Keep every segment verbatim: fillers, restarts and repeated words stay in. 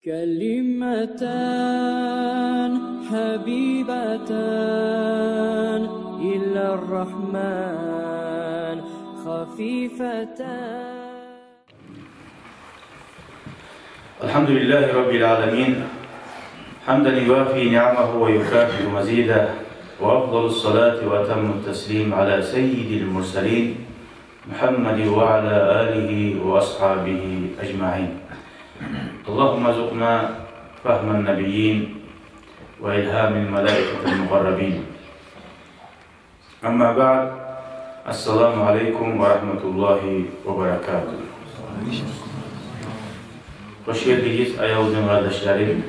كلمتان حبيبتان إلى الرحمن خفيفتان. الحمد لله رب العالمين، حمدا يوافي نعمه ويكافئ مزيده، وأفضل الصلاة وأتم التسليم على سيد المرسلين محمد وعلى آله وأصحابه أجمعين. اللهم ارزقنا فهم النبيين وإلهام الملائكة المقربين. أما بعد، السلام عليكم ورحمة الله وبركاته. Хош гелдигиз, аявлу дин къардашларым,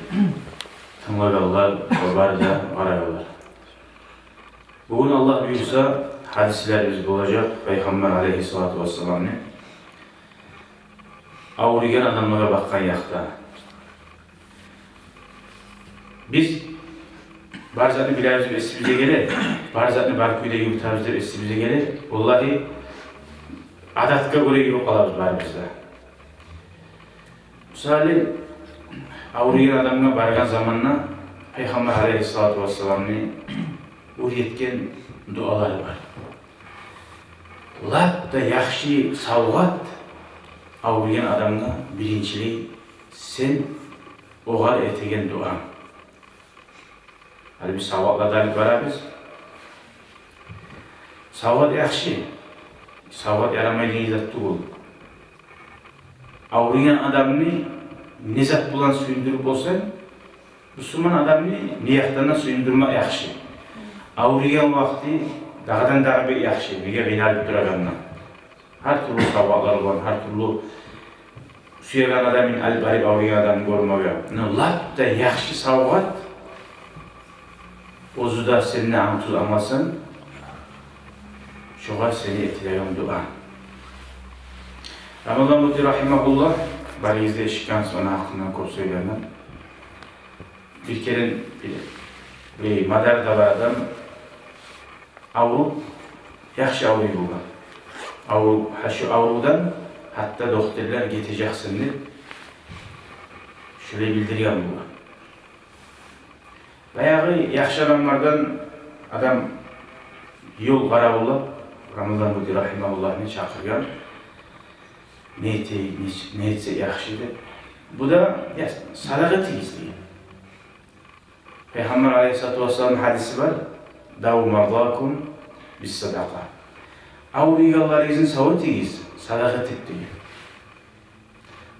тынглагъанлар ва бары да къарагъанлар. Бугюн, Аллагь буюрса, гьадислерибиз болажакъ Пайхаммар алайгьиссалату вассаламны авруйгъан адамлагъа бакъгъан якъда. Биз бар затны билебиз деп эсибизге геле, бар затны бар кюйде юрютебиз деп эсибизге геле. Валлагьи, адатгъа гёре юрюп къалабыз барыбыз да. Мисали, авруйгъан адамгъа баргъан заманда Пайхаммар алайгьиссалату вассаламны уьйретген дуалары бар. Лап да яхшы савгъат авруйгъан адамгъа биринчилей сен огъар этеген дуанг. Гьали биз савгъатлар да алып барабыз. Савгъат яхшы. Савгъат ярамай деген зат тюгюл. Авруйгъан адамны не зат булан сююндюрюп болсанг, бусурман адамны не якъдан да сююндюрме яхшы. Авруйгъан вакъти дагъыдан-дагъы бек яхшы, неге, къыйналып турагъанда. Гьар тюрлю савгъатлар болгъан, гьар тюрлю сюеген адамын алып барып авруйгъан адамны гёрмеге. Но лап да яхшы савгъат, оьзю де сен де англасанг, шогъар сени этилеген дуа. Рамазан Бути рагьимагьуллагь, барыгъыз да эшитгенсиз, ону гьакъындан кёп сёйленген. Бир керен бир, бир мадарда бар адам авруп, яхшы авруй болгъан. Авруп, гьа, шу аврувдан гьатта дохтурлар гетежексен деп, шулай билдирген болгъан. Баягъы яхшы адамлардан адам ёл къаравуллап, Рамазан Бути рагьимагьуллагьны чакъыргъан. Не этейик, не, не этсе яхшы деп. Бу да, я, садагъа этигиз деген. Пайхаммар алайгьиссалату вассаламны гьадиси бар: «Даву мардакум бис-садакъа». Авруйгъанларыгъызны сав этигиз садагъа этип деген.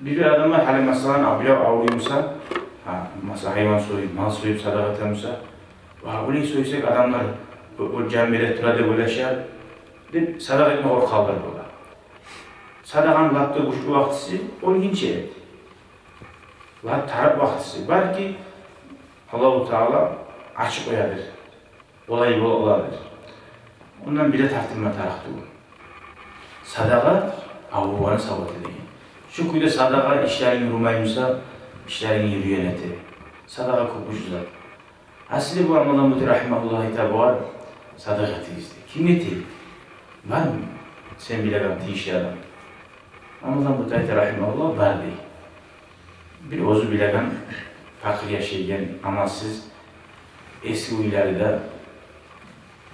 Бир-бир адамлар, гьали, масала, абула авруй буса, гьа, масала, гьайван союп, мал союп садагъа эте буса, ва, олай сойсакъ, адамлар о, о жан бере тура деп ойлашар деп, садагъа этме къоркъалар бола. Садагъаны лап да гючлю вакътиси оьлгюнче эт. Лап тарыкъ вакътиси. Балики, Аллагьу Таала ачып къоядыр, олай бола, боладыр. Ондан бир де тартынма тарыкъ тюгюл. Садагъа авругъанны сав этедир. Шу кюйде садагъа ишлеринг юрюмей буса, ишлеринг юрюген эте. Садагъа кёп гючлю зат. Асли бу Рамазан Бути рагьимагьуллагь айта бугъар: садагъа этигиз деп. Ким этейик? Бармы сен билеген тийишли адам? Рамазан Бути айта рагьимагьуллагь: бар, дей. Бир оьзю билеген, пакъыр яшайгъан, амалсыз, эски уьйлери де.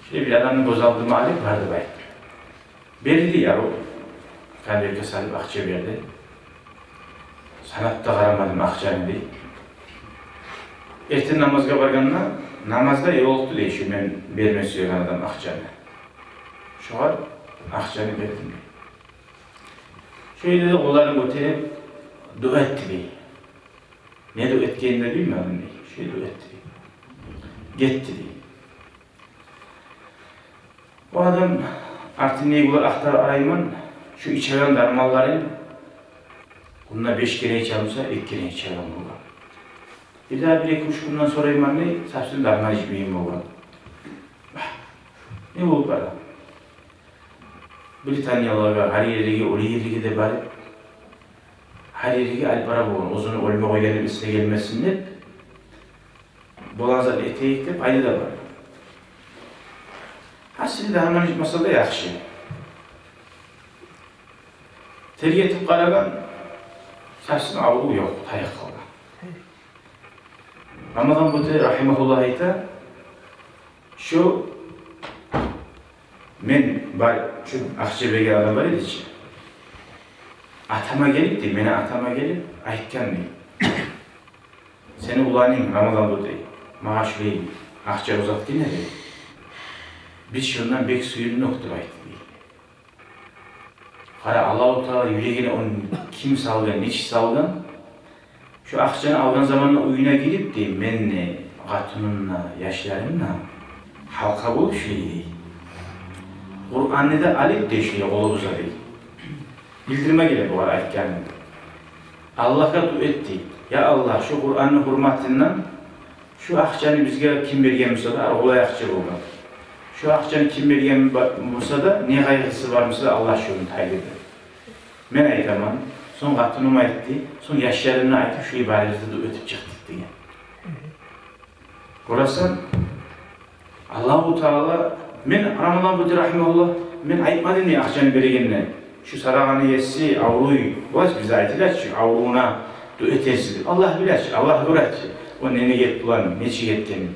Шолай бир адамны гёз алдыма алып, бар деп айтды. Берди, яру, конвертге салып акъча берди. Санап да къарамадым акъчаны, дей. Эртен намазгъа баргъанда, намазда ёлукъду, дей, шу мен берме сюеген адам акъчаны. Шогъар акъчаны бердим, дей. Шо ерде де къолларын гётерип дуа этди, дей. Не дуа этгенин де билмедим, дей. Шо дуа этди, дей. Гетди, дей. О адам артын не булар ахтарып къарайман, шу ичеген дарманларын гюнде беш керен иче буса, эки керен ичеген болгъан. Бир дагъы бир-эки-уьч гюнден сорайман, дей, совсем дарман ичмейген болгъан. Не болуп бара? Британияларгъа, гьар ерге, олай ерге де барып, гьар ерге алып бара болгъан. Оьзюню оьлме къойгъанын эсине гелмесин деп, болагъан затны этейик деп, къайда да бар. Гьасили, дарман ичмесе де яхшы. Тергетип къарагъан, совсем аврув ёкъ, тайып къалгъан. Рамазан Бути рагьимагьуллагь айта, шу мен бар, шу акъча берген адам бар эди чи, атама гелип, дей, мени атама гелип айтгъан, дей: «Сени уланынг Рамазан Бути магъа шулай акъча узатгъан эди. Биз шондан бек сююндюк», — деп айтды, дей. Къара, Аллагьу Таала юрегине ону ким салгъан, нечик салгъан? Шу акъчаны алгъан заманда уьюне гирип, дей, мен де, къатыным да, яшларым да гьалкъа болуп шулай, дей, Къуранны да алып, дей, шулай къолубузгъа, дей, билдирме геле бугъар айтгъанын. Аллагьгъа дуа этди: «Я Аллагь, шу Къуранны гьюрметинден шу акъчаны бизге ким берген буса да, ар къолай акъча болгъан. Шу акъчаны ким берген ба-, буса да, не къайгъысы бар буса да, Аллагь шону тайдырды». Мен айтаман, сонг къатыным айтды, сонг яшларым да айтып, шулай барыбыз да дуа этип чыкъдыкъ деген. Къарасанг, Аллагьу Таала, мен, Рамазан Бути рагьимагьуллагь, мен айтмадым не акъчаны берегенде: «Шу садагъаны еси авруй». Олай бизге айтыла чы, аврувуна дуа этерсиз деп. Аллагь биле чи, Аллагь гёре чи, о не ният булан, нечик этгенин.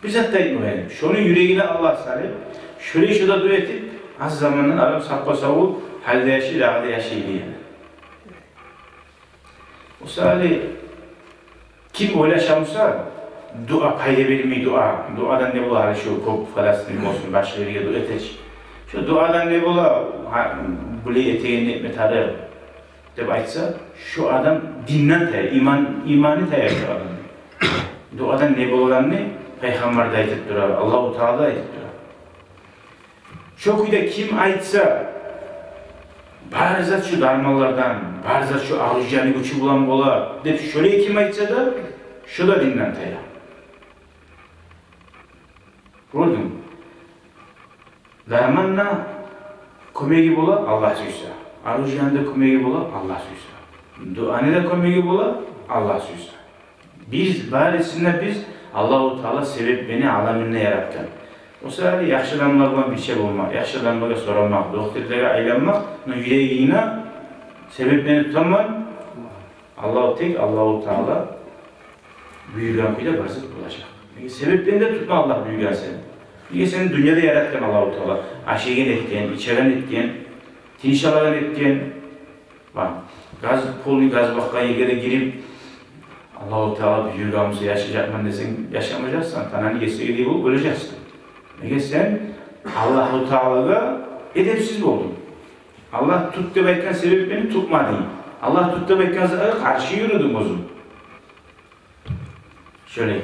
Бир зат да айтмагъан эдим. Шону юрегине Аллагь салып, шолай шо да дуа этип, аз замандан адам саппа-сав болуп, гьали де яшай, дагъы да яшай деген. О саялы ким ойлаша буса, дуа пайда бермей, дуа, дуадан не бола, гьали шу кёп Фаластин болсун, башгъа ерге дуа эте чи. Шу дуадан не бола, гьа, булай этегенни этме тарыкъ деп айтса, шу адам динден тая, иман, иманы тая шу адамны. Дуадан не болгъанны Пайхаммар да айтып тура, Аллагьу Таала да айтып тура. Шо кюйде ким айтса, бары зат шу дарманлардан, бары зат шу оружиени гючю булан бола деп, шолай ким айтса да, шо да динден тая. Гёрдюнг? Дарман да кёмеги бола, Аллагь сюйсе. Оружиени де кёмеги бола, Аллагь сюйсе. Дуаны да кёмеги бола, Аллагь сюйсе. Биз, барысын да биз, Аллагьу Таала себеплени аламында яратгъан. О саялы яхшы адамлар булан бирче болмакъ, яхшы адамлагъа сорамакъ, докторлагъа айланмакъ, но юрегингде себеплени тутаман, Аллагь, тек Аллагьу Таала буюргъан кюйде бар зат болажакъ. Неге, себеплени де тутма Аллагь буюргъан сени. Неге, сени дюньяда яратгъан Аллагьу Таала. Ашайгъан этген, ичеген этген, тыныш алагъан этген. Бакъ, газ, полный газ бакъгъан ерге де гирип, Аллагьу Таала буюргъан буса яшажакъман десенг, яшамажакъсан, тананы гесеги де болуп оьлежексен. Неге, сен Аллагьу Таалагъа эдепсиз болдунг. Аллагь тут деп айтгъан себеплени тутмадынг. Аллагь тут деп айтгъан затгъа къаршы юрюдюнг оьзюнг. Шолай.